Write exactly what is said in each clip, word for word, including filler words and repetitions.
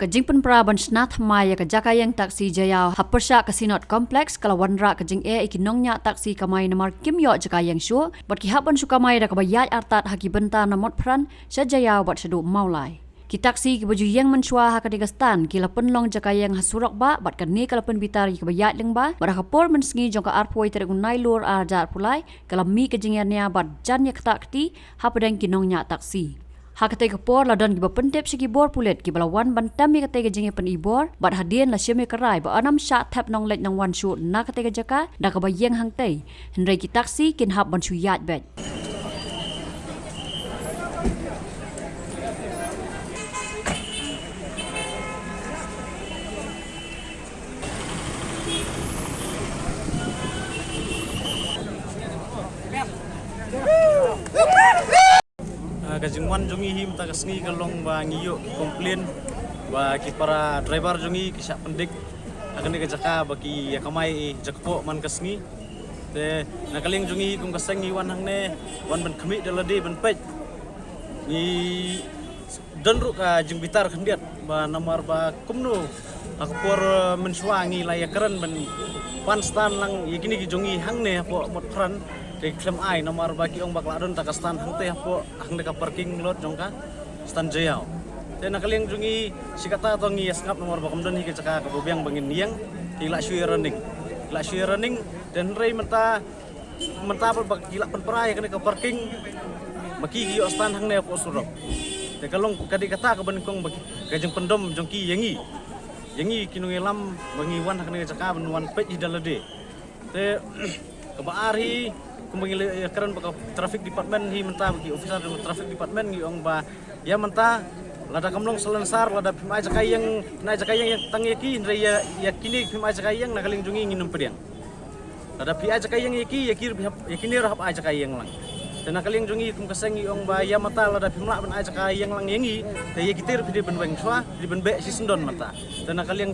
Ka jingpynpra ban shna thymmai ïa ka jaka ïeng taxi Jaïaw ha pyrshah ka Synod Complex ka la wanrah ka jingeh ïa ki nongñiah taxi kamai namar kim ïoh jaka ïeng shuh bad ki hap ban shu kamai da kaba ïaid artat ha ki bynta na Motphran sha Jaïaw bad shaduh Mawlai. Ki taxi kiba ju ïeng mynshuwa ha kane ka stand ki la pynlong jaka ïeng ha surok bah bad kane ka la pynbitar ïa kiba ïaid lyngba bad ha ka por mynsngi jong ka arphew tarik u Nailur arhajar arphew lai ka la mih ka jingïania bad jan ïa ktah kti hapdeng ki nongñiah taxi. Ha katei ka por la don kiba pyntip sha ki bor pulit kiba la wan ban tem ïa katei ka jingïapyni bor bad hadien la shim ïa ka rai ba ynnym shah thep nongleit nongwan shuh na katei ka jaka da kaba ïeng hangtei, hynrei ki taxi kin hap ban shu ïaid beit. Ah, ka jingwan jong ngi hi mynta ka sngi ka long ba ngi ïoh ki complain ba ki para driver jong ngi ki shah pyndik ha kane ka jaka ba ki ïa kamai jakpoh man ka sngi. Te na ka liang jong ngi kum ka seng ngi wan hangne wan ban khmih da lade ban peit. Ngi don ruh ka jingbitar khyndiat ba namar ba kumno ha ka por, eh, mynshuwa ngi la ïakren ban pan stand lang ïa kine ki jong ngi hangne hapoh Motphran, te khlem ai namar ba ki ong ba ka la don ta ka stand hangte hapoh hangne ka parking lot jong ka stand Jaïaw. Te na ka liang jong ngi shi katta to ngi ïa sngap namar ba kam don hi ka jaka kaba biang ba ngin ïeng, ki la shu ïa running. Ki la shu ïa running, te hynrei mynta mynta ba, ba ki la pynpra ïa kane ka parking ba ki ki ïoh stand hangne hapoh surok. Te ka long ka dei kata kaba nyngkong ba ki, ka jingpyndom jong ki ïa ngi. Ïa ngi ki nongïalam ba ngi wan ha kane ka jaka ban wan peit hi da lade. Te kaba ar hi kumba ngi la ïakren bad ka traffic department hi mynta bad ki officer jong traffic department ngi ong ba ïa mynta lada kam long salonsar lada phim ai jaka ïeng, phim ai jaka ïeng tang ïa ki, hynrei ïa, ïa kine phim ai jaka ïeng na ka liang jong ngi ngin ym pdiang. Lada phi ai jaka ïeng ïa ki, ïa ki ruh hap, ïa kine ruh hap ai jaka ïeng lang. Te na ka liang jong ngi kum ka seng ngi ong ba ïa mynta lada phim lah ban ai jaka ïeng lang ïa ngi, te ïa kita ruh phi dei ban weng shuwa, phi dei ban beh shisyndon mynta. Te na ka liang,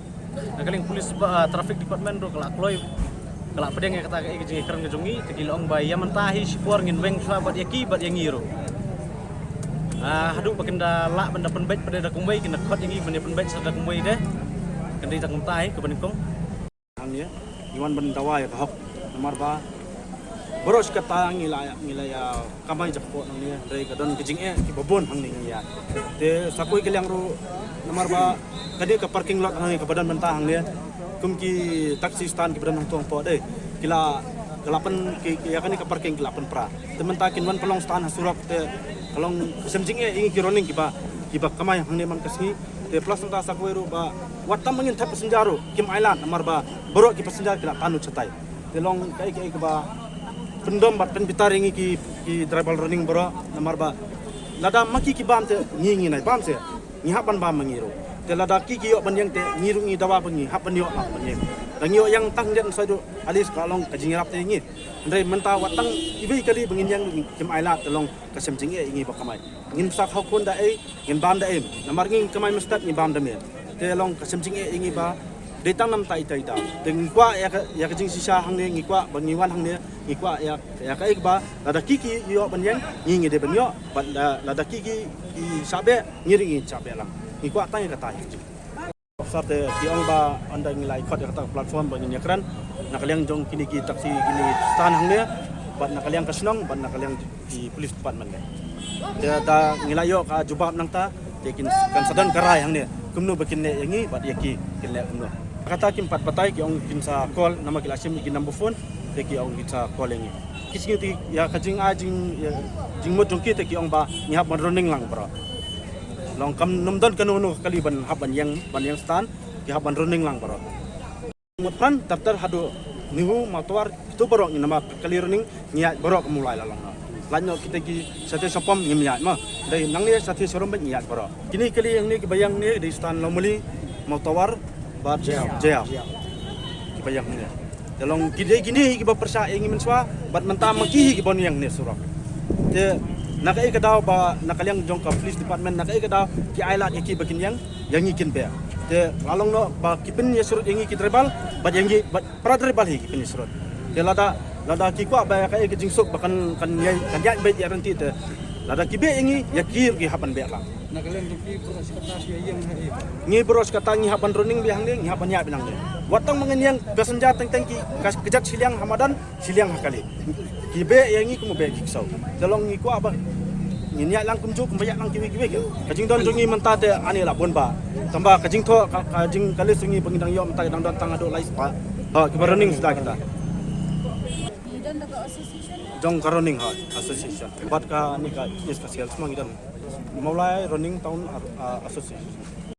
na ka liang police ba, ah, traffic department ruh ka la kloi, ka la pdiang ïa kata ka, ïa ka jingïakren ka jong ngi, te ki la ong ba ïa mynta hi shipor ngin weng shuwa bad ïa ki bad ïa ngi ruh. Ah, haduh ba kin da lah ban da pynbeit pat da kumwei, kin da khot ïa ngi ban da pynbeit sa da kumwei de. Kan dei tang kumta hi kaba nyngkong. Hangne ngi wan ban dawa ïa ka hok namar ba baroh shi katta ngi la, ngi la ïa kamai jakpoh nangne, hynrei ka don ka jingeh kiba bun hangne ngi ïa. Te sa kawei ka liang ruh namar ba ka dei ka parking lot hangne kaba don mynta hangne, kum ki taxi stand kiba don hangto hangto de, ki la, ka la pyn, ki, ki ïa kane ka parking ki la pynpra. Te mynta kin wan pynlong stand ha surok te ka long ka sem jingeh ïa ngi ki running kiba, kiba kamai hangne man ka sngi. Te plus mynta sa kawei ruh ba wat tang ba ngin thep passenger ruh kim ailad namar ba baroh ki passenger ki la tan lut shatai. Te long kaei kaei kaba pyndom bad pynbitar ïa ngi ki, ki driver running baroh namar ba lada ma ki ki bam te ngi ngi nai bam se, ngi hap ban bam ma ngi ruh. Te lada ki ki ïoh ban ïeng te ngi ruh ngi dawa ba ngi hap ban ïoh, hap ban ïeng. Da ngi ïoh ïeng tang ïa ngi sa duh alis ka long ka jingïarap te ïa ngi. Hynrei mynta wat tang iwei kali ba ngin ïeng ruh kim ailad te long ka sem jingeh ïa ngi ba kamai. Ngin sa khawkhun da ei, ngin bam da ei. Namar ngi kamai mynstep ngi bam da me. Te long ka sem jingeh ïa ngi ba dei tang namta ita ita. Te ngi kwah ïa ka, ïa ka jingshisha hangne ngi kwah ba ngi wan hangne ngi kwah ïa, ïa kaei kaba lada ki ki ïoh ban ïeng ngi ngi dei ban ïoh bad la, lada ki ki, ki shah beh ngi ruh ngi shah beh lang. Ngi kwah tang ïa kata ïa ka jing. Sa te ki ong ba ynda ngi la ïa khot ïa kata ka platform ba ngin ïakren na ka liang jong kine ki taxi kine stand hangne bad na ka liang ka shnong bad na ka liang ki police department ne. Te da ngi la ïoh ka jubab nangta te kin kan sa don ka rai hangne kumno ba kin leh ïa ngi bad ïa ki kin leh kumno. Kata kim pat batai ki ong kin sa call namar ki la shim ïa ki number phone te ki ong kin sa call ïa ngi. Ki sngew te ïa ka jingai jing, ïa jingmut jong ki te ki ong ba ngi hap ban running lang baroh. Long kam nym don kano kano kali ban hap ban ïeng, ban ïeng stand, ki hap ban running lang baroh. Motphran ter ter haduh Nihu, Mawtawar, kito baroh ngi namar kali running ngi ïaid baroh ka Mawlai la long. Lait noh kita ki shatei Shapom ngim ïaid ma. Dei nangne shatei Sharombet ngi ïaid baroh. Kine kali hangne kiba ïeng ne dei stand Lawmali, Mawtawar bad Jaïaw. Jaïaw. Kiba ïeng ne. Te long ki dei kine hi kiba pyrshah ïa ngi mynshuwa bad mynta ma ki hi kiba ïeng ne surok. Te na kaei ka daw ba na ka liang jong ka police department na kaei ka daw ki ailad ïa ki ba kin ïeng ïa ngi kin beh. Te la long noh ba ki pynïasyrut ïa ngi ki driver bad ïa ngi bad para driver hi ki pynïasyrut. Te lada, lada ki kwah ba ïa kaei ka jingsuk ba kan, kan ïai, kan ïai beit ïa rynti te Lada ki beh ïa ngi, ïa ki ruh ki hap ban beh lang. Na ka liang jong ki baroh shi katta ki ïeng ha i. Ngi baroh shi katta ngi hap ban running beit hangne, ngi hap ban ïaid beit hangne. Wat tang ma ngin ïeng passenger teng teng ki ka-, kjat shiliang ha madan, shiliang ha kali. Ki beh ïa ngi kumba beh ki ksew. Te long ngi kwah ba ngin ïaid lang kumjuh kumba ïaid lang kiwei kiwei ki. Ka jingdon jong ngi mynta te ani la bun ba. Tangba ka jingthoh ka, ka jing ka list jong ngi ba ngi dang ïoh mynta dang don tang haduh lai spah. Ha, kiba running suda kita. Jong ka running, ha, association. Bad kane ka East Khasi Hills ma ngi don Mawlai Running Town, ah, Association.